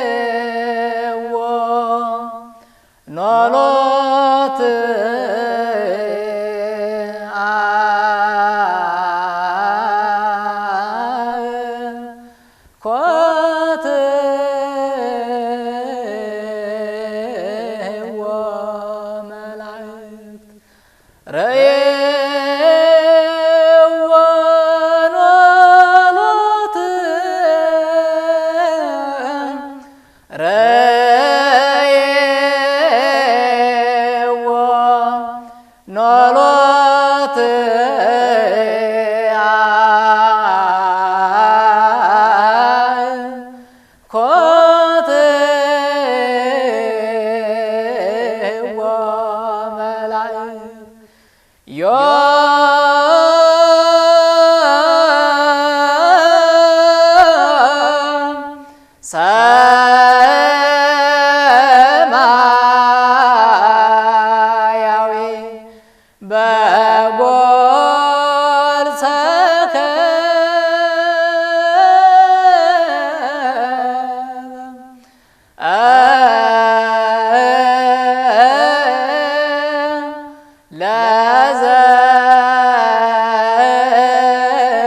ርእይዎ ኖሎት ኮትዎ መላእክት ርእይዎ ኖሎት ርእይዎ ኖሎት ኮትዎ መላእክት ሰማያዊ በጎል ሰከበ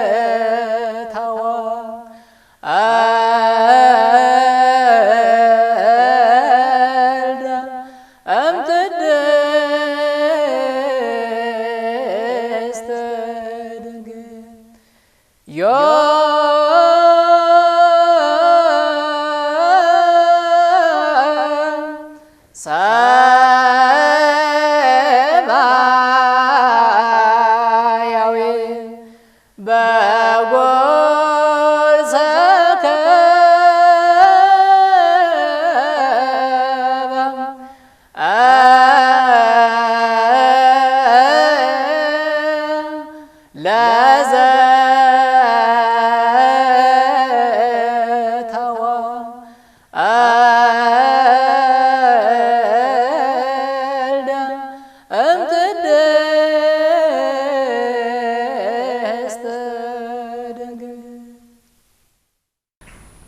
ለዘተወ እልደ እምቅድስት ድንግል ሰማያዊ በጎል ሰከበ ለዘተወ እልደ እምቅድስት ድንግል።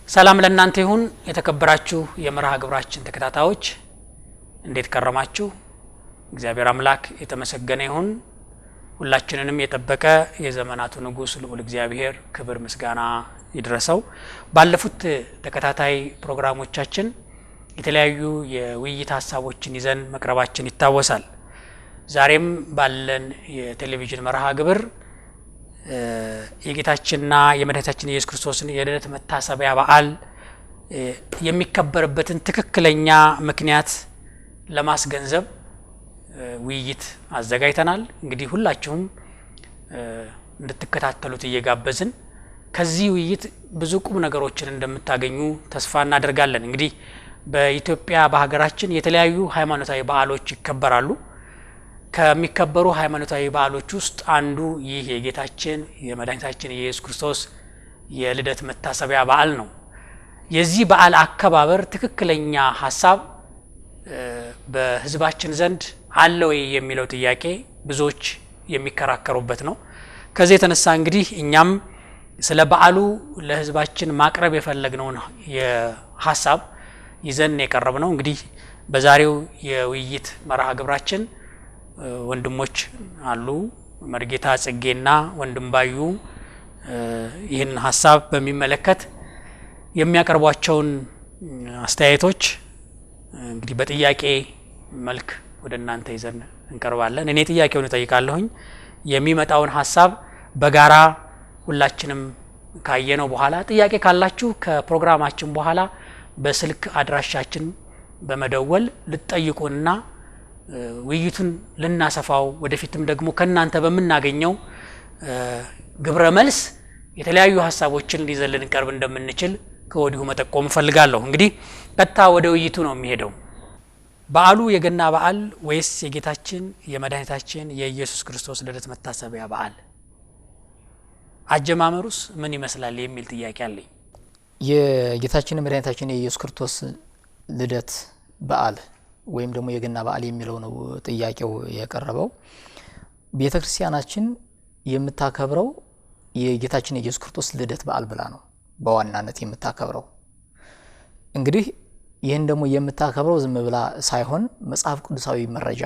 ሰላም ለእናንተ ይሁን። የተከበራችሁ የመርሃ ግብራችን ተከታታዮች፣ እንዴት ከረማችሁ? እግዚአብሔር አምላክ የተመሰገነ ይሁን። ሁላችንንም የጠበቀ የዘመናቱ ንጉሥ ልዑል እግዚአብሔር ክብር ምስጋና ይድረሰው። ባለፉት ተከታታይ ፕሮግራሞቻችን የተለያዩ የውይይት ሀሳቦችን ይዘን መቅረባችን ይታወሳል። ዛሬም ባለን የቴሌቪዥን መርሃ ግብር የጌታችንና የመድኃኒታችን ኢየሱስ ክርስቶስን የልደት መታሰቢያ በዓል የሚከበርበትን ትክክለኛ ምክንያት ለማስገንዘብ ውይይት አዘጋጅተናል። እንግዲህ ሁላችሁም እንድትከታተሉት እየጋበዝን ከዚህ ውይይት ብዙ ቁም ነገሮችን እንደምታገኙ ተስፋ እናደርጋለን። እንግዲህ በኢትዮጵያ በሀገራችን የተለያዩ ሃይማኖታዊ በዓሎች ይከበራሉ። ከሚከበሩ ሃይማኖታዊ በዓሎች ውስጥ አንዱ ይህ የጌታችን የመድኃኒታችን የኢየሱስ ክርስቶስ የልደት መታሰቢያ በዓል ነው። የዚህ በዓል አከባበር ትክክለኛ ሀሳብ በሕዝባችን ዘንድ አለ ወይ የሚለው ጥያቄ ብዙዎች የሚከራከሩበት ነው። ከዚህ የተነሳ እንግዲህ እኛም ስለ በዓሉ ለሕዝባችን ማቅረብ የፈለግነውን የሀሳብ ይዘን የቀረብ ነው። እንግዲህ በዛሬው የውይይት መርሃ ግብራችን ወንድሞች አሉ፣ መርጌታ ጽጌና ወንድም ባዩ ይህን ሀሳብ በሚመለከት የሚያቀርቧቸውን አስተያየቶች እንግዲህ በጥያቄ መልክ ወደ እናንተ ይዘን እንቀርባለን። እኔ ጥያቄውን እጠይቃለሁኝ። የሚመጣውን ሀሳብ በጋራ ሁላችንም ካየነው በኋላ ጥያቄ ካላችሁ ከፕሮግራማችን በኋላ በስልክ አድራሻችን በመደወል ልትጠይቁንና ውይይቱን ልናሰፋው ወደፊትም ደግሞ ከእናንተ በምናገኘው ግብረ መልስ የተለያዩ ሀሳቦችን ሊዘን ልንቀርብ እንደምንችል ከወዲሁ መጠቆም እፈልጋለሁ። እንግዲህ ቀጥታ ወደ ውይይቱ ነው የሚሄደው። በዓሉ የገና በዓል ወይስ የጌታችን የመድኃኒታችን የኢየሱስ ክርስቶስ ልደት መታሰቢያ በዓል፣ አጀማመሩስ ምን ይመስላል የሚል ጥያቄ አለኝ። የጌታችን መድኃኒታችን የኢየሱስ ክርስቶስ ልደት በዓል ወይም ደግሞ የገና በዓል የሚለው ነው ጥያቄው የቀረበው። ቤተ ክርስቲያናችን የምታከብረው የጌታችን የኢየሱስ ክርስቶስ ልደት በዓል ብላ ነው። በዋናነት የምታከብረው። እንግዲህ ይህን ደግሞ የምታከብረው ዝም ብላ ሳይሆን መጽሐፍ ቅዱሳዊ መረጃ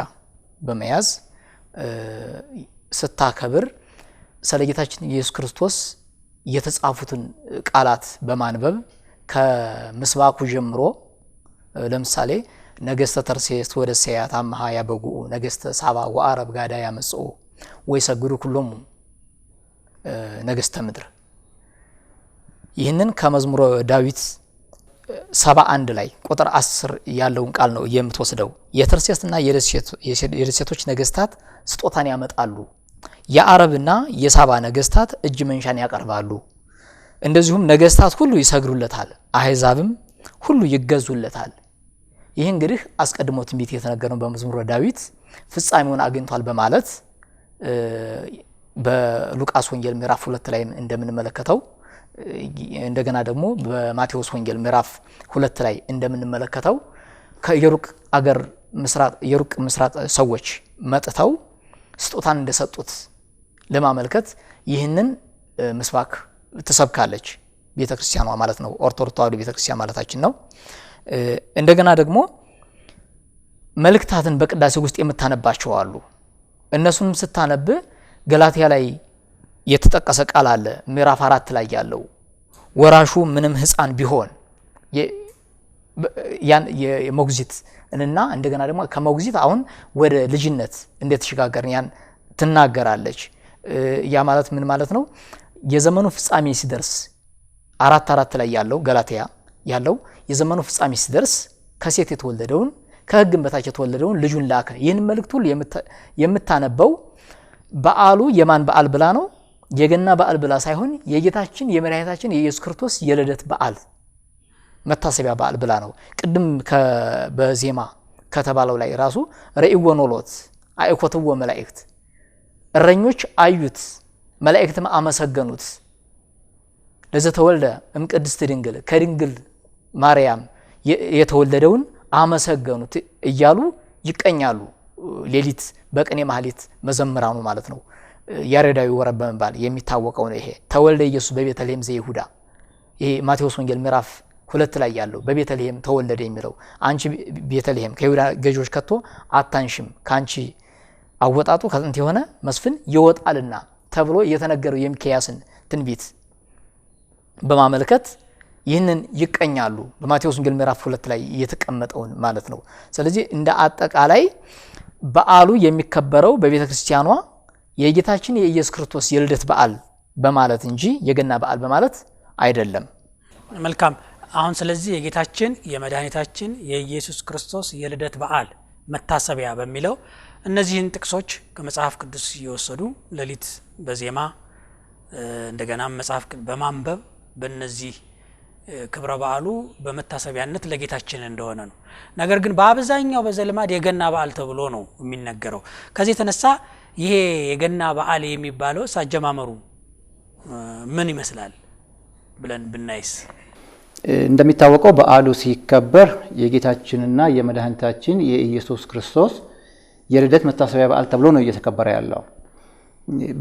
በመያዝ ስታከብር ስለ ጌታችን ኢየሱስ ክርስቶስ የተጻፉትን ቃላት በማንበብ ከምስባኩ ጀምሮ፣ ለምሳሌ ነገስተ ተርሴስ ወደሴያት አምሃ ያበጉኡ፣ ነገስተ ሳባ ወአረብ ጋዳ ያመጽኡ፣ ወይሰግዱ ኩሎሙ ነገስተ ምድር፣ ይህንን ከመዝሙረ ዳዊት 71 ላይ ቁጥር 10 ያለውን ቃል ነው የምትወስደው። የተርሴስና የደሴቶች ነገስታት ስጦታን ያመጣሉ፣ የአረብና የሳባ ነገስታት እጅ መንሻን ያቀርባሉ። እንደዚሁም ነገስታት ሁሉ ይሰግዱለታል፣ አህዛብም ሁሉ ይገዙለታል። ይህ እንግዲህ አስቀድሞ ትንቢት የተነገረው በመዝሙረ ዳዊት ፍጻሜውን አግኝቷል በማለት በሉቃስ ወንጌል ምዕራፍ 2 ላይ እንደምንመለከተው፣ እንደገና ደግሞ በማቴዎስ ወንጌል ምዕራፍ 2 ላይ እንደምንመለከተው ከየሩቅ አገር ምስራቅ የሩቅ ምስራቅ ሰዎች መጥተው ስጦታን እንደሰጡት ለማመልከት ይህንን ምስባክ ትሰብካለች ቤተ ክርስቲያኗ ማለት ነው። ኦርቶዶክስ ተዋሕዶ ቤተ ክርስቲያን ማለታችን ነው። እንደገና ደግሞ መልእክታትን በቅዳሴ ውስጥ የምታነባቸው አሉ። እነሱንም ስታነብ ገላትያ ላይ የተጠቀሰ ቃል አለ። ምዕራፍ 4 ላይ ያለው ወራሹ ምንም ሕፃን ቢሆን ያን የሞግዚት እና እንደገና ደግሞ ከሞግዚት አሁን ወደ ልጅነት እንደተሸጋገርን ያን ትናገራለች። ያ ማለት ምን ማለት ነው? የዘመኑ ፍጻሜ ሲደርስ 4:4 ላይ ያለው ገላትያ ያለው የዘመኑ ፍጻሜ ሲደርስ ከሴት የተወለደውን ከሕግም በታች የተወለደውን ልጁን ላከ። ይህን መልእክት ሁሉ የምታነበው በዓሉ የማን በዓል ብላ ነው? የገና በዓል ብላ ሳይሆን የጌታችን የመድኃኒታችን የኢየሱስ ክርስቶስ የልደት በዓል መታሰቢያ በዓል ብላ ነው። ቅድም በዜማ ከተባለው ላይ ራሱ ርእይዎ ኖሎት አእኮትዎ መላእክት፣ እረኞች አዩት መላእክትም አመሰገኑት፣ ለዘተወልደ እምቅድስት ድንግል፣ ከድንግል ማርያም የተወለደውን አመሰገኑት እያሉ ይቀኛሉ። ሌሊት በቅኔ ማህሌት መዘምራኑ ማለት ነው። ያሬዳዊ ወረብ በመባል የሚታወቀው ነው። ይሄ ተወልደ ኢየሱስ በቤተልሔም ዘይሁዳ፣ ይሄ ማቴዎስ ወንጌል ምዕራፍ 2 ላይ ያለው በቤተልሔም ተወለደ የሚለው፣ አንቺ ቤተልሔም ከይሁዳ ገዢዎች ከቶ አታንሽም፣ ከአንቺ አወጣጡ ከጥንት የሆነ መስፍን ይወጣልና ተብሎ የተነገረው የሚክያስን ትንቢት በማመልከት ይህንን ይቀኛሉ። በማቴዎስ ወንጌል ምዕራፍ 2 ላይ የተቀመጠውን ማለት ነው። ስለዚህ እንደ አጠቃላይ በዓሉ የሚከበረው በቤተ ክርስቲያኗ የጌታችን የኢየሱስ ክርስቶስ የልደት በዓል በማለት እንጂ የገና በዓል በማለት አይደለም። መልካም። አሁን ስለዚህ የጌታችን የመድኃኒታችን የኢየሱስ ክርስቶስ የልደት በዓል መታሰቢያ በሚለው እነዚህን ጥቅሶች ከመጽሐፍ ቅዱስ እየወሰዱ ሌሊት በዜማ እንደገና መጽሐፍ በማንበብ በእነዚህ ክብረ በዓሉ በመታሰቢያነት ለጌታችን እንደሆነ ነው። ነገር ግን በአብዛኛው በዘልማድ የገና በዓል ተብሎ ነው የሚነገረው። ከዚህ የተነሳ ይሄ የገና በዓል የሚባለው አጀማመሩ ምን ይመስላል ብለን ብናይስ? እንደሚታወቀው በዓሉ ሲከበር የጌታችንና የመድኃኒታችን የኢየሱስ ክርስቶስ የልደት መታሰቢያ በዓል ተብሎ ነው እየተከበረ ያለው።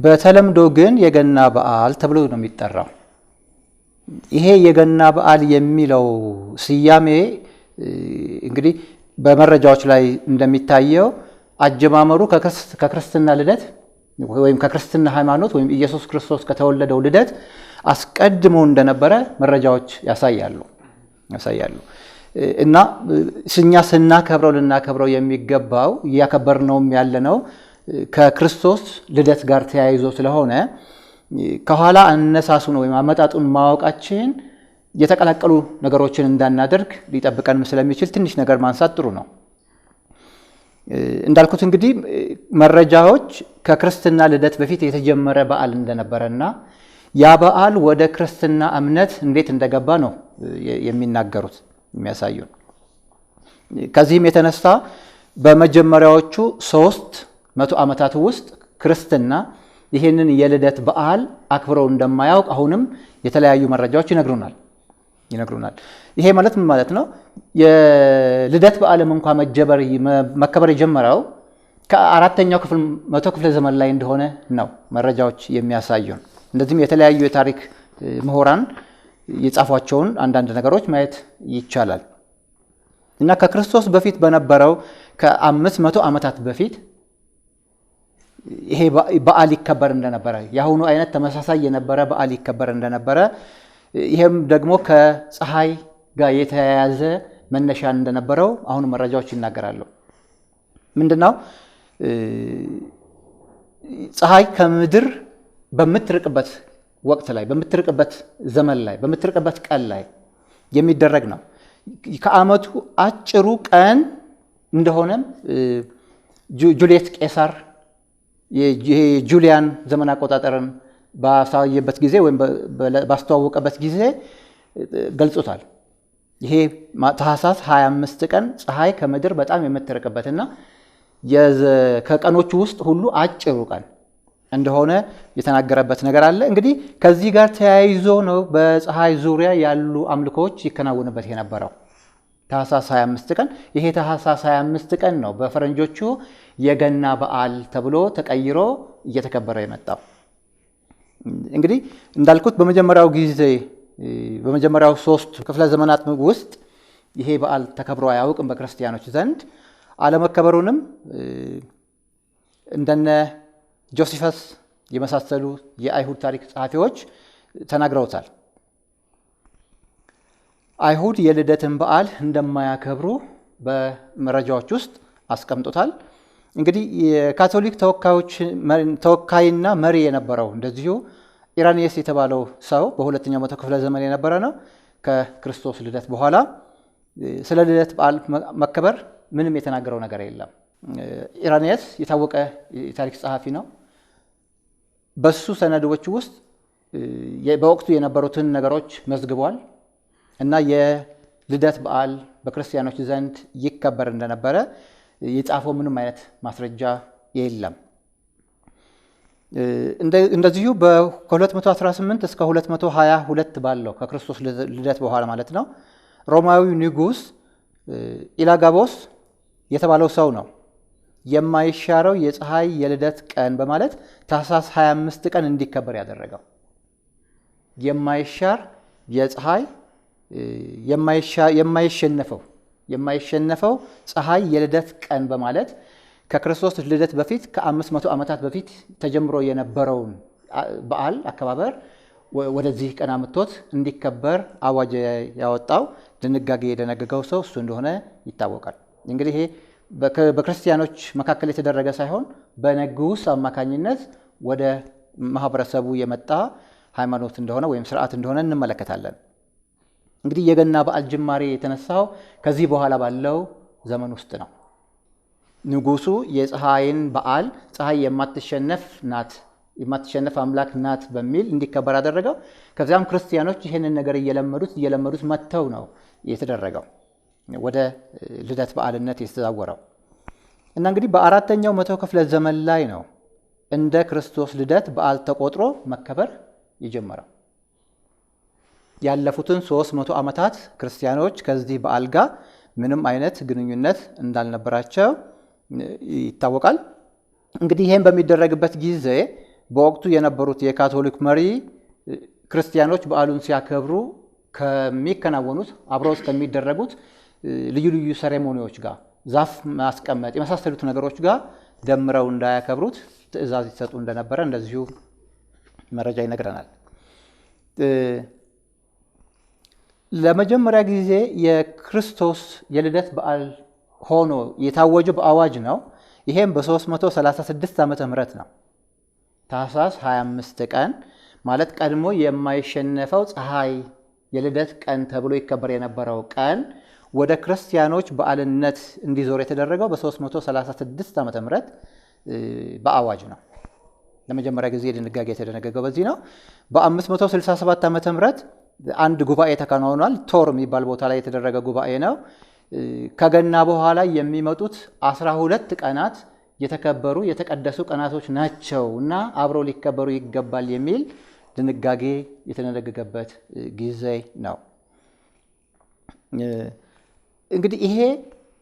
በተለምዶ ግን የገና በዓል ተብሎ ነው የሚጠራው። ይሄ የገና በዓል የሚለው ስያሜ እንግዲህ በመረጃዎች ላይ እንደሚታየው አጀማመሩ ከክርስትና ልደት ወይም ከክርስትና ሃይማኖት ወይም ኢየሱስ ክርስቶስ ከተወለደው ልደት አስቀድሞ እንደነበረ መረጃዎች ያሳያሉ። እና እኛ ስናከብረው ልናከብረው የሚገባው እያከበርነውም ያለነው ከክርስቶስ ልደት ጋር ተያይዞ ስለሆነ ከኋላ አነሳሱን ወይም አመጣጡን ማወቃችን የተቀላቀሉ ነገሮችን እንዳናደርግ ሊጠብቀንም ስለሚችል ትንሽ ነገር ማንሳት ጥሩ ነው። እንዳልኩት እንግዲህ መረጃዎች ከክርስትና ልደት በፊት የተጀመረ በዓል እንደነበረና ያ በዓል ወደ ክርስትና እምነት እንዴት እንደገባ ነው የሚናገሩት የሚያሳዩን። ከዚህም የተነሳ በመጀመሪያዎቹ 300 ዓመታት ውስጥ ክርስትና ይህንን የልደት በዓል አክብረው እንደማያውቅ አሁንም የተለያዩ መረጃዎች ይነግሩናል። ይሄ ማለት ምን ማለት ነው? የልደት በዓልም እንኳን መከበር የጀመረው ከአራተኛው ክፍል መቶ ክፍለ ዘመን ላይ እንደሆነ ነው መረጃዎች የሚያሳዩን። እንደዚህም የተለያዩ የታሪክ ምሁራን የጻፏቸውን አንዳንድ ነገሮች ማየት ይቻላል። እና ከክርስቶስ በፊት በነበረው ከ500 ዓመታት በፊት ይሄ በዓል ይከበር እንደነበረ፣ የአሁኑ አይነት ተመሳሳይ የነበረ በዓል ይከበር እንደነበረ፣ ይሄም ደግሞ ከፀሐይ ጋር የተያያዘ መነሻ እንደነበረው አሁን መረጃዎች ይናገራሉ። ምንድነው? ፀሐይ ከምድር በምትርቅበት ወቅት ላይ፣ በምትርቅበት ዘመን ላይ፣ በምትርቅበት ቀን ላይ የሚደረግ ነው። ከዓመቱ አጭሩ ቀን እንደሆነም ጁልየት ቄሳር የጁሊያን ዘመን አቆጣጠርን ባሳየበት ጊዜ ወይም ባስተዋወቀበት ጊዜ ገልጾታል። ይሄ ታህሳስ 25 ቀን ፀሐይ ከምድር በጣም የምትርቅበትና ከቀኖቹ ውስጥ ሁሉ አጭሩ ቀን እንደሆነ የተናገረበት ነገር አለ። እንግዲህ ከዚህ ጋር ተያይዞ ነው በፀሐይ ዙሪያ ያሉ አምልኮዎች ይከናወንበት የነበረው ታህሳስ 25 ቀን። ይሄ ታህሳስ 25 ቀን ነው በፈረንጆቹ የገና በዓል ተብሎ ተቀይሮ እየተከበረ የመጣው። እንግዲህ እንዳልኩት በመጀመሪያው ጊዜ፣ በመጀመሪያው 3 ክፍለ ዘመናት ውስጥ ይሄ በዓል ተከብሮ አያውቅም በክርስቲያኖች ዘንድ። አለመከበሩንም እንደነ ጆሲፈስ የመሳሰሉ የአይሁድ ታሪክ ጸሐፊዎች ተናግረውታል። አይሁድ የልደትን በዓል እንደማያከብሩ በመረጃዎች ውስጥ አስቀምጦታል። እንግዲህ የካቶሊክ ተወካይና መሪ የነበረው እንደዚሁ ኢራኒየስ የተባለው ሰው በሁለተኛው መቶ ክፍለ ዘመን የነበረ ነው። ከክርስቶስ ልደት በኋላ ስለ ልደት በዓል መከበር ምንም የተናገረው ነገር የለም። ኢራኒየስ የታወቀ የታሪክ ጸሐፊ ነው። በሱ ሰነዶች ውስጥ በወቅቱ የነበሩትን ነገሮች መዝግቧል እና የልደት በዓል በክርስቲያኖች ዘንድ ይከበር እንደነበረ የጻፈው ምንም አይነት ማስረጃ የለም። እንደዚሁ ከ218 እስከ 222 ባለው ከክርስቶስ ልደት በኋላ ማለት ነው፣ ሮማዊው ንጉሥ ኢላጋቦስ የተባለው ሰው ነው የማይሻረው የፀሐይ የልደት ቀን በማለት ታህሳስ 25 ቀን እንዲከበር ያደረገው። የማይሻር የፀሐይ የማይሸነፈው ፀሐይ የልደት ቀን በማለት ከክርስቶስ ልደት በፊት ከ500 ዓመታት በፊት ተጀምሮ የነበረውን በዓል አከባበር ወደዚህ ቀን አምጥቶት እንዲከበር አዋጅ ያወጣው፣ ድንጋጌ የደነገገው ሰው እሱ እንደሆነ ይታወቃል። እንግዲህ ይሄ በክርስቲያኖች መካከል የተደረገ ሳይሆን በንጉሥ አማካኝነት ወደ ማህበረሰቡ የመጣ ሃይማኖት እንደሆነ ወይም ስርዓት እንደሆነ እንመለከታለን። እንግዲህ የገና በዓል ጅማሬ የተነሳው ከዚህ በኋላ ባለው ዘመን ውስጥ ነው። ንጉሱ የፀሐይን በዓል ፀሐይ የማትሸነፍ ናት፣ የማትሸነፍ አምላክ ናት በሚል እንዲከበር አደረገው። ከዚያም ክርስቲያኖች ይህንን ነገር እየለመዱት እየለመዱት መጥተው ነው የተደረገው ወደ ልደት በዓልነት የተዛወረው። እና እንግዲህ በአራተኛው መቶ ክፍለ ዘመን ላይ ነው እንደ ክርስቶስ ልደት በዓል ተቆጥሮ መከበር የጀመረው። ያለፉትን 300 ዓመታት ክርስቲያኖች ከዚህ በዓል ጋር ምንም አይነት ግንኙነት እንዳልነበራቸው ይታወቃል። እንግዲህ ይህም በሚደረግበት ጊዜ በወቅቱ የነበሩት የካቶሊክ መሪ ክርስቲያኖች በዓሉን ሲያከብሩ ከሚከናወኑት አብረው ከሚደረጉት ልዩ ልዩ ሴሬሞኒዎች ጋር፣ ዛፍ ማስቀመጥ የመሳሰሉት ነገሮች ጋር ደምረው እንዳያከብሩት ትዕዛዝ ይሰጡ እንደነበረ እንደዚሁ መረጃ ይነግረናል። ለመጀመሪያ ጊዜ የክርስቶስ የልደት በዓል ሆኖ የታወጀው በአዋጅ ነው። ይሄም በ336 ዓመተ ምህረት ነው። ታህሳስ 25 ቀን ማለት ቀድሞ የማይሸነፈው ፀሐይ የልደት ቀን ተብሎ ይከበር የነበረው ቀን ወደ ክርስቲያኖች በዓልነት እንዲዞር የተደረገው በ336 ዓመተ ምህረት በአዋጅ ነው። ለመጀመሪያ ጊዜ ድንጋጌ የተደነገገው በዚህ ነው። በ567 ዓመተ ምህረት አንድ ጉባኤ ተከናውኗል። ቶር የሚባል ቦታ ላይ የተደረገ ጉባኤ ነው። ከገና በኋላ የሚመጡት 12 ቀናት የተከበሩ የተቀደሱ ቀናቶች ናቸው እና አብረው ሊከበሩ ይገባል የሚል ድንጋጌ የተደነገገበት ጊዜ ነው። እንግዲህ ይሄ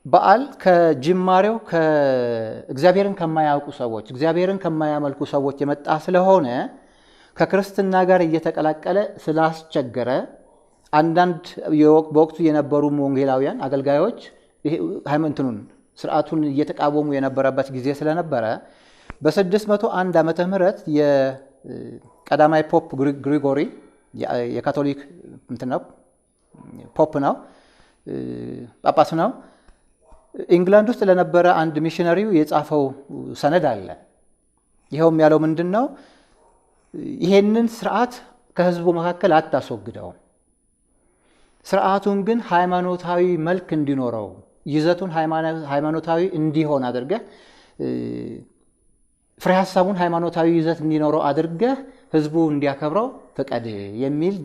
በዓል ከጅማሬው ከእግዚአብሔርን ከማያውቁ ሰዎች፣ እግዚአብሔርን ከማያመልኩ ሰዎች የመጣ ስለሆነ ከክርስትና ጋር እየተቀላቀለ ስላስቸገረ አንዳንድ በወቅቱ የነበሩ ወንጌላውያን አገልጋዮች ሃይማኖቱን ስርዓቱን እየተቃወሙ የነበረበት ጊዜ ስለነበረ በ601 ዓመተ ምህረት የቀዳማይ Pope ግሪጎሪ የካቶሊክ እንትን ነው፣ Pope ነው፣ ጳጳስ ነው። ኢንግላንድ ውስጥ ለነበረ አንድ ሚሽነሪው የጻፈው ሰነድ አለ። ይኸውም ያለው ምንድን ነው? ይሄንን ስርዓት ከህዝቡ መካከል አታስወግደው፣ ስርዓቱን ግን ሃይማኖታዊ መልክ እንዲኖረው ይዘቱን ሃይማኖታዊ እንዲሆን አድርገህ ፍሬ ሀሳቡን ሃይማኖታዊ ይዘት እንዲኖረው አድርገህ ህዝቡ እንዲያከብረው ፍቀድ የሚል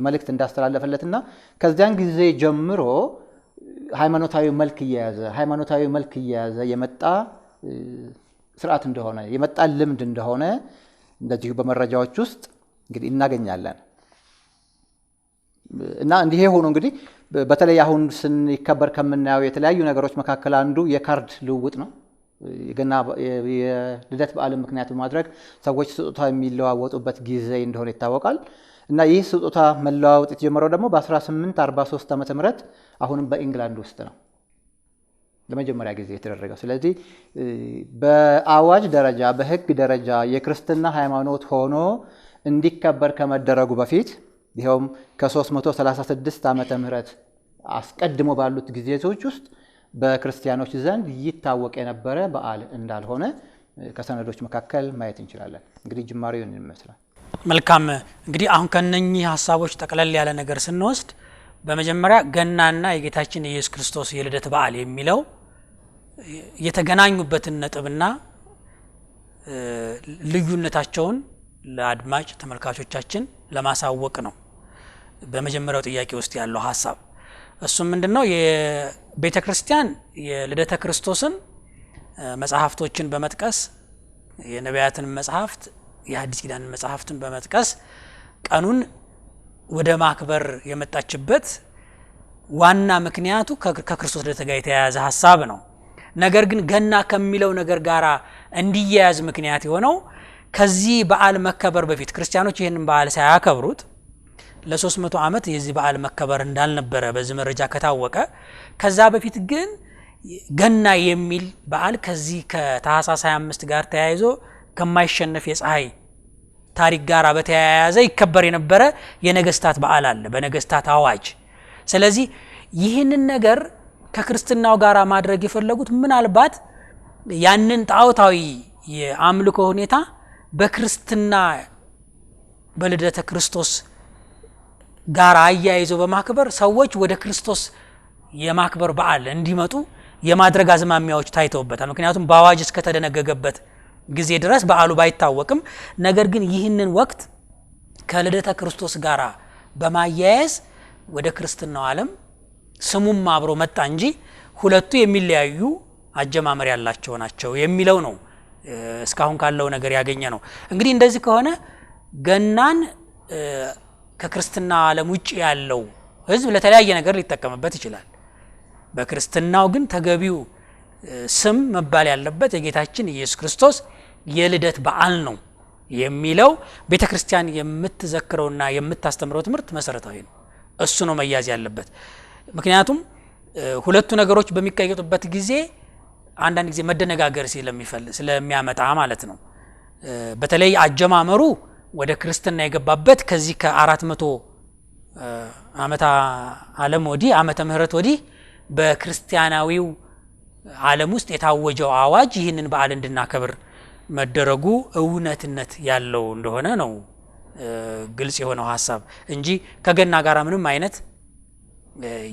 መልእክት እንዳስተላለፈለትና ከዚያን ጊዜ ጀምሮ ሃይማኖታዊ መልክ እየያዘ ሃይማኖታዊ መልክ እየያዘ የመጣ ስርዓት እንደሆነ የመጣ ልምድ እንደሆነ እንደዚሁ በመረጃዎች ውስጥ እንግዲህ እናገኛለን። እና እንዲህ ሆኖ እንግዲህ በተለይ አሁን ስንከበር ከምናየው የተለያዩ ነገሮች መካከል አንዱ የካርድ ልውውጥ ነው። የገና የልደት በዓልን ምክንያት በማድረግ ሰዎች ስጦታ የሚለዋወጡበት ጊዜ እንደሆነ ይታወቃል። እና ይህ ስጦታ መለዋወጥ የተጀመረው ደግሞ በ1843 ዓመተ ምህረት አሁንም በኢንግላንድ ውስጥ ነው ለመጀመሪያ ጊዜ የተደረገው። ስለዚህ በአዋጅ ደረጃ በሕግ ደረጃ የክርስትና ሃይማኖት ሆኖ እንዲከበር ከመደረጉ በፊት ይኸውም ከ336 ዓመተ ምህረት አስቀድሞ ባሉት ጊዜቶች ውስጥ በክርስቲያኖች ዘንድ ይታወቅ የነበረ በዓል እንዳልሆነ ከሰነዶች መካከል ማየት እንችላለን። እንግዲህ ጅማሬውን ይመስላል። መልካም። እንግዲህ አሁን ከነኚህ ሀሳቦች ጠቅለል ያለ ነገር ስንወስድ በመጀመሪያ ገናና የጌታችን የኢየሱስ ክርስቶስ የልደት በዓል የሚለው የተገናኙበትን ነጥብና ልዩነታቸውን ለአድማጭ ተመልካቾቻችን ለማሳወቅ ነው። በመጀመሪያው ጥያቄ ውስጥ ያለው ሀሳብ እሱም ምንድነው? የቤተ ክርስቲያን የልደተ ክርስቶስን መጽሐፍቶችን በመጥቀስ የነቢያትን መጽሐፍት የሐዲስ ኪዳን መጽሐፍትን በመጥቀስ ቀኑን ወደ ማክበር የመጣችበት ዋና ምክንያቱ ከክርስቶስ ልደት ጋር የተያያዘ ሀሳብ ነው። ነገር ግን ገና ከሚለው ነገር ጋር እንዲያያዝ ምክንያት የሆነው ከዚህ በዓል መከበር በፊት ክርስቲያኖች ይህንን በዓል ሳያከብሩት ለ300 ዓመት የዚህ በዓል መከበር እንዳልነበረ በዚህ መረጃ ከታወቀ፣ ከዛ በፊት ግን ገና የሚል በዓል ከዚህ ከታህሳስ 25 ጋር ተያይዞ ከማይሸነፍ የፀሐይ ታሪክ ጋር በተያያዘ ይከበር የነበረ የነገስታት በዓል አለ በነገስታት አዋጅ። ስለዚህ ይህንን ነገር ከክርስትናው ጋር ማድረግ የፈለጉት ምናልባት ያንን ጣዖታዊ የአምልኮ ሁኔታ በክርስትና በልደተ ክርስቶስ ጋር አያይዞ በማክበር ሰዎች ወደ ክርስቶስ የማክበር በዓል እንዲመጡ የማድረግ አዝማሚያዎች ታይተውበታል። ምክንያቱም በአዋጅ እስከተደነገገበት ጊዜ ድረስ በዓሉ ባይታወቅም፣ ነገር ግን ይህንን ወቅት ከልደተ ክርስቶስ ጋር በማያያዝ ወደ ክርስትናው ዓለም ስሙም አብሮ መጣ እንጂ ሁለቱ የሚለያዩ አጀማመር ያላቸው ናቸው የሚለው ነው እስካሁን ካለው ነገር ያገኘ ነው። እንግዲህ እንደዚህ ከሆነ ገናን ከክርስትና ዓለም ውጭ ያለው ሕዝብ ለተለያየ ነገር ሊጠቀምበት ይችላል። በክርስትናው ግን ተገቢው ስም መባል ያለበት የጌታችን ኢየሱስ ክርስቶስ የልደት በዓል ነው የሚለው ቤተክርስቲያን የምትዘክረውና የምታስተምረው ትምህርት መሰረታዊ ነው። እሱ ነው መያዝ ያለበት። ምክንያቱም ሁለቱ ነገሮች በሚቀየጡበት ጊዜ አንዳንድ ጊዜ መደነጋገር ስለሚያመጣ ማለት ነው። በተለይ አጀማመሩ ወደ ክርስትና የገባበት ከዚህ ከ400 ዓመተ ዓለም ወዲህ ዓመተ ምህረት ወዲህ በክርስቲያናዊው ዓለም ውስጥ የታወጀው አዋጅ ይህንን በዓል እንድናከብር መደረጉ እውነትነት ያለው እንደሆነ ነው ግልጽ የሆነው ሀሳብ እንጂ ከገና ጋር ምንም አይነት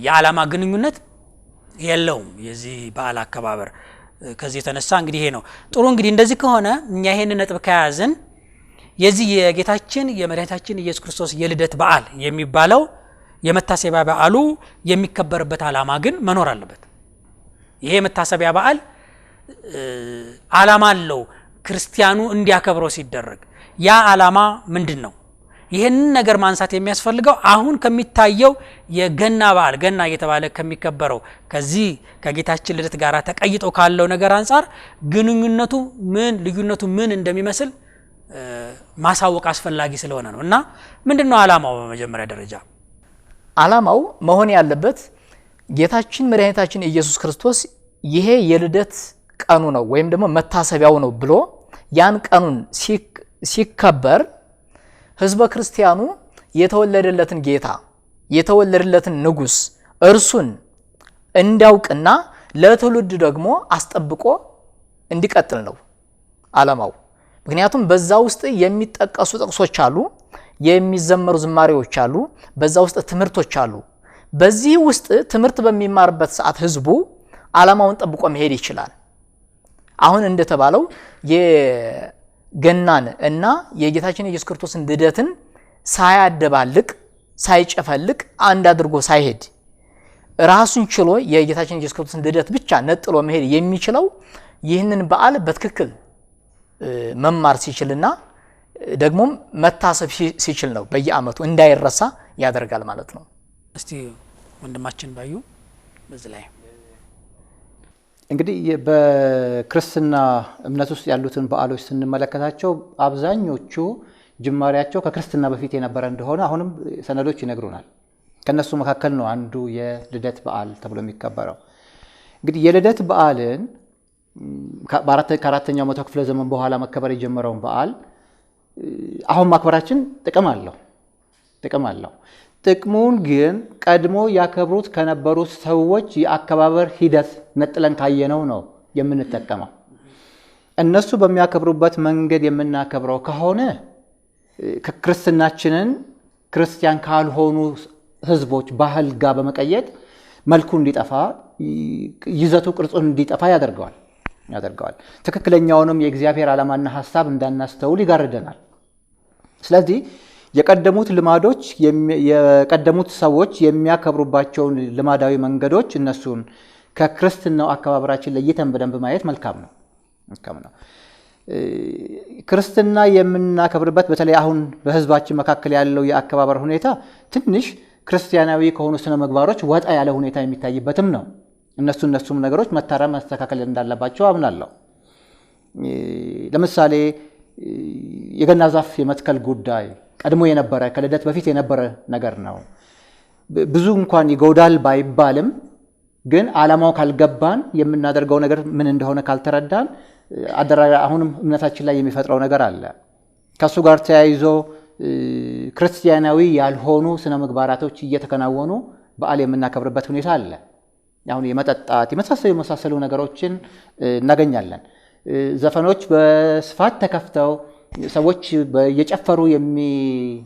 የዓላማ ግንኙነት የለውም የዚህ በዓል አከባበር። ከዚህ የተነሳ እንግዲህ ይሄ ነው ጥሩ። እንግዲህ እንደዚህ ከሆነ እኛ ይሄንን ነጥብ ከያዝን የዚህ የጌታችን የመድኃኒታችን ኢየሱስ ክርስቶስ የልደት በዓል የሚባለው የመታሰቢያ በዓሉ የሚከበርበት ዓላማ ግን መኖር አለበት። ይሄ የመታሰቢያ በዓል ዓላማ አለው ክርስቲያኑ እንዲያከብረው ሲደረግ፣ ያ ዓላማ ምንድን ነው? ይህንን ነገር ማንሳት የሚያስፈልገው አሁን ከሚታየው የገና በዓል ገና እየተባለ ከሚከበረው ከዚህ ከጌታችን ልደት ጋር ተቀይጦ ካለው ነገር አንጻር ግንኙነቱ ምን ልዩነቱ ምን እንደሚመስል ማሳወቅ አስፈላጊ ስለሆነ ነው። እና ምንድን ነው ዓላማው? በመጀመሪያ ደረጃ ዓላማው መሆን ያለበት ጌታችን መድኃኒታችን ኢየሱስ ክርስቶስ ይሄ የልደት ቀኑ ነው ወይም ደግሞ መታሰቢያው ነው ብሎ ያን ቀኑን ሲከበር ሕዝበ ክርስቲያኑ የተወለደለትን ጌታ የተወለደለትን ንጉሥ እርሱን እንዲያውቅና ለትውልድ ደግሞ አስጠብቆ እንዲቀጥል ነው ዓላማው። ምክንያቱም በዛ ውስጥ የሚጠቀሱ ጥቅሶች አሉ፣ የሚዘመሩ ዝማሬዎች አሉ፣ በዛ ውስጥ ትምህርቶች አሉ። በዚህ ውስጥ ትምህርት በሚማርበት ሰዓት ህዝቡ ዓላማውን ጠብቆ መሄድ ይችላል። አሁን እንደተባለው የገናን እና የጌታችን የኢየሱስ ክርስቶስን ልደትን ሳያደባልቅ ሳይጨፈልቅ አንድ አድርጎ ሳይሄድ ራሱን ችሎ የጌታችን ኢየሱስ ክርስቶስን ልደት ብቻ ነጥሎ መሄድ የሚችለው ይህንን በዓል በትክክል መማር ሲችልና ደግሞም መታሰብ ሲችል ነው። በየዓመቱ እንዳይረሳ ያደርጋል ማለት ነው። እስቲ ወንድማችን ባዩ በዚህ ላይ እንግዲህ በክርስትና እምነት ውስጥ ያሉትን በዓሎች ስንመለከታቸው አብዛኞቹ ጅማሬያቸው ከክርስትና በፊት የነበረ እንደሆነ አሁንም ሰነዶች ይነግሩናል። ከነሱ መካከል ነው አንዱ የልደት በዓል ተብሎ የሚከበረው። እንግዲህ የልደት በዓልን ከአራተኛው መቶ ክፍለ ዘመን በኋላ መከበር የጀመረውን በዓል አሁን ማክበራችን ጥቅም አለው ጥቅም አለው። ጥቅሙን ግን ቀድሞ ያከብሩት ከነበሩት ሰዎች የአከባበር ሂደት ነጥለን ካየነው ነው የምንጠቀመው። እነሱ በሚያከብሩበት መንገድ የምናከብረው ከሆነ ክርስትናችንን ክርስቲያን ካልሆኑ ሕዝቦች ባህል ጋር በመቀየጥ መልኩ እንዲጠፋ ይዘቱ ቅርጹን እንዲጠፋ ያደርገዋል። ትክክለኛውንም የእግዚአብሔር ዓላማና ሀሳብ እንዳናስተውል ይጋርደናል። ስለዚህ የቀደሙት ልማዶች የቀደሙት ሰዎች የሚያከብሩባቸውን ልማዳዊ መንገዶች እነሱን ከክርስትናው አከባበራችን ለይተን በደንብ ማየት መልካም ነው መልካም ነው። ክርስትና የምናከብርበት በተለይ አሁን በህዝባችን መካከል ያለው የአከባበር ሁኔታ ትንሽ ክርስቲያናዊ ከሆኑ ስነ ምግባሮች ወጣ ያለ ሁኔታ የሚታይበትም ነው። እነሱም ነገሮች መታረም መስተካከል እንዳለባቸው አምናለሁ። ለምሳሌ የገና ዛፍ የመትከል ጉዳይ ቀድሞ የነበረ ከልደት በፊት የነበረ ነገር ነው። ብዙ እንኳን ይጎዳል ባይባልም ግን ዓላማው ካልገባን የምናደርገው ነገር ምን እንደሆነ ካልተረዳን አሁንም እምነታችን ላይ የሚፈጥረው ነገር አለ። ከሱ ጋር ተያይዞ ክርስቲያናዊ ያልሆኑ ስነ ምግባራቶች እየተከናወኑ በዓል የምናከብርበት ሁኔታ አለ። አሁን የመጠጣት የመሳሰሉ ነገሮችን እናገኛለን። ዘፈኖች በስፋት ተከፍተው ሰዎች እየጨፈሩ የሚያከብሩበት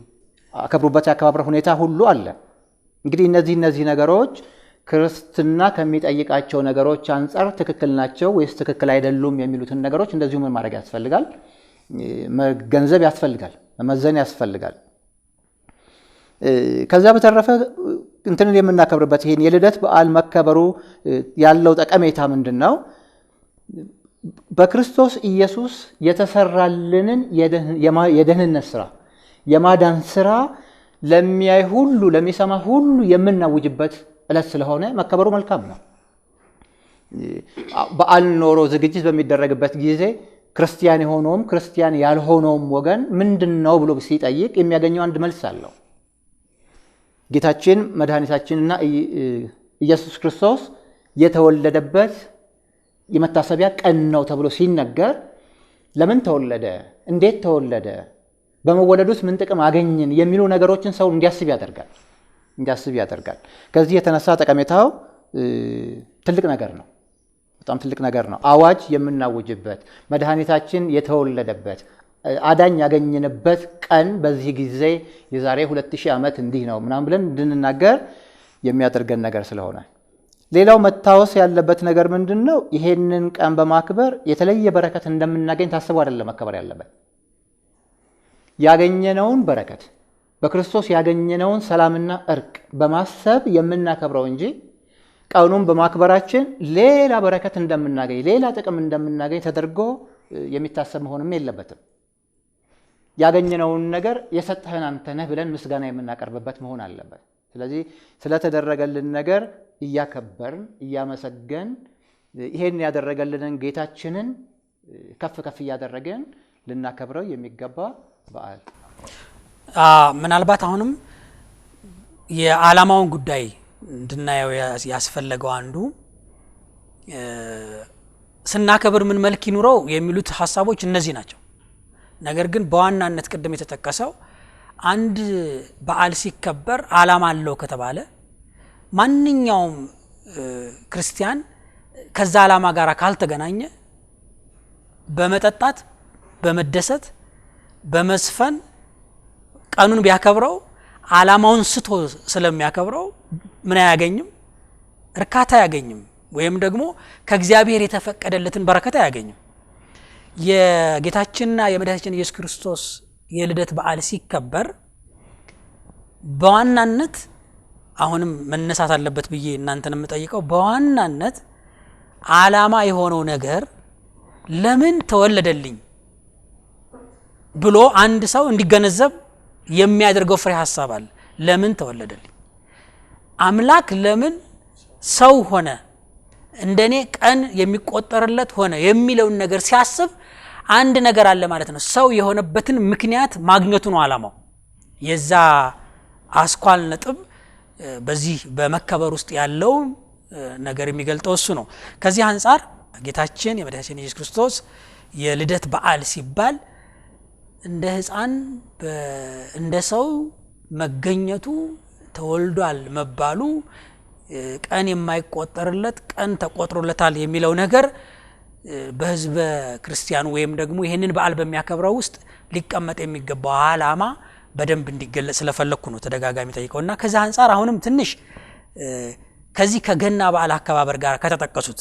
የአከባበር ሁኔታ ሁሉ አለ። እንግዲህ እነዚህ ነገሮች ክርስትና ከሚጠይቃቸው ነገሮች አንጻር ትክክል ናቸው ወይስ ትክክል አይደሉም የሚሉትን ነገሮች እንደዚሁ ምን ማድረግ ያስፈልጋል? መገንዘብ ያስፈልጋል፣ መመዘን ያስፈልጋል። ከዛ በተረፈ እንትንን የምናከብርበት ይሄን የልደት በዓል መከበሩ ያለው ጠቀሜታ ምንድን ነው? በክርስቶስ ኢየሱስ የተሰራልንን የደህንነት ስራ የማዳን ስራ ለሚያይ ሁሉ ለሚሰማ ሁሉ የምናውጅበት ዕለት ስለሆነ መከበሩ መልካም ነው። በዓል ኖሮ ዝግጅት በሚደረግበት ጊዜ ክርስቲያን የሆነውም ክርስቲያን ያልሆነውም ወገን ምንድን ነው ብሎ ሲጠይቅ የሚያገኘው አንድ መልስ አለው። ጌታችን መድኃኒታችንና ኢየሱስ ክርስቶስ የተወለደበት የመታሰቢያ ቀን ነው ተብሎ ሲነገር ለምን ተወለደ፣ እንዴት ተወለደ፣ በመወለዱስ ምን ጥቅም አገኘን የሚሉ ነገሮችን ሰው እንዲያስብ ያደርጋል። ከዚህ የተነሳ ጠቀሜታው ትልቅ ነገር ነው። በጣም ትልቅ ነገር ነው። አዋጅ የምናውጅበት መድኃኒታችን የተወለደበት አዳኝ ያገኘንበት ቀን በዚህ ጊዜ የዛሬ 2000 ዓመት እንዲህ ነው ምናምን ብለን እንድንናገር የሚያደርገን ነገር ስለሆነ፣ ሌላው መታወስ ያለበት ነገር ምንድን ነው? ይሄንን ቀን በማክበር የተለየ በረከት እንደምናገኝ ታስቦ አይደለም መከበር ያለበት። ያገኘነውን በረከት በክርስቶስ ያገኘነውን ሰላምና እርቅ በማሰብ የምናከብረው እንጂ ቀኑን በማክበራችን ሌላ በረከት እንደምናገኝ ሌላ ጥቅም እንደምናገኝ ተደርጎ የሚታሰብ መሆንም የለበትም። ያገኘነውን ነገር የሰጠህን አንተ ነህ ብለን ምስጋና የምናቀርብበት መሆን አለበት። ስለዚህ ስለተደረገልን ነገር እያከበርን እያመሰገን ይሄን ያደረገልንን ጌታችንን ከፍ ከፍ እያደረግን ልናከብረው የሚገባ በዓል። ምናልባት አሁንም የዓላማውን ጉዳይ እንድናየው ያስፈለገው አንዱ ስናከብር ምን መልክ ይኑረው የሚሉት ሀሳቦች እነዚህ ናቸው። ነገር ግን በዋናነት ቅድም የተጠቀሰው አንድ በዓል ሲከበር ዓላማ አለው ከተባለ ማንኛውም ክርስቲያን ከዛ ዓላማ ጋር ካልተገናኘ በመጠጣት፣ በመደሰት፣ በመዝፈን ቀኑን ቢያከብረው ዓላማውን ስቶ ስለሚያከብረው ምን አያገኝም? እርካታ አያገኝም፣ ወይም ደግሞ ከእግዚአብሔር የተፈቀደለትን በረከት አያገኝም። የጌታችንና የመድኃኒታችን ኢየሱስ ክርስቶስ የልደት በዓል ሲከበር በዋናነት አሁንም መነሳት አለበት ብዬ እናንተን የምጠይቀው በዋናነት ዓላማ የሆነው ነገር ለምን ተወለደልኝ ብሎ አንድ ሰው እንዲገነዘብ የሚያደርገው ፍሬ ሀሳብ አለ። ለምን ተወለደልኝ? አምላክ ለምን ሰው ሆነ? እንደኔ ቀን የሚቆጠርለት ሆነ የሚለውን ነገር ሲያስብ አንድ ነገር አለ ማለት ነው። ሰው የሆነበትን ምክንያት ማግኘቱ ነው ዓላማው። የዛ አስኳል ነጥብ በዚህ በመከበር ውስጥ ያለው ነገር የሚገልጠው እሱ ነው። ከዚህ አንጻር ጌታችን የመድኃኒታችን ኢየሱስ ክርስቶስ የልደት በዓል ሲባል እንደ ሕፃን እንደ ሰው መገኘቱ፣ ተወልዷል መባሉ፣ ቀን የማይቆጠርለት ቀን ተቆጥሮለታል የሚለው ነገር በሕዝበ ክርስቲያኑ ወይም ደግሞ ይህንን በዓል በሚያከብረው ውስጥ ሊቀመጥ የሚገባው ዓላማ በደንብ እንዲገለጽ ስለፈለግኩ ነው ተደጋጋሚ ጠይቀው እና ከዚህ አንጻር አሁንም ትንሽ ከዚህ ከገና በዓል አከባበር ጋር ከተጠቀሱት፣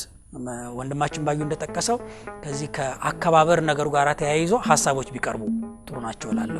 ወንድማችን ባዩ እንደጠቀሰው፣ ከዚህ ከአከባበር ነገሩ ጋር ተያይዞ ሀሳቦች ቢቀርቡ ጥሩ ናቸው እላለሁ።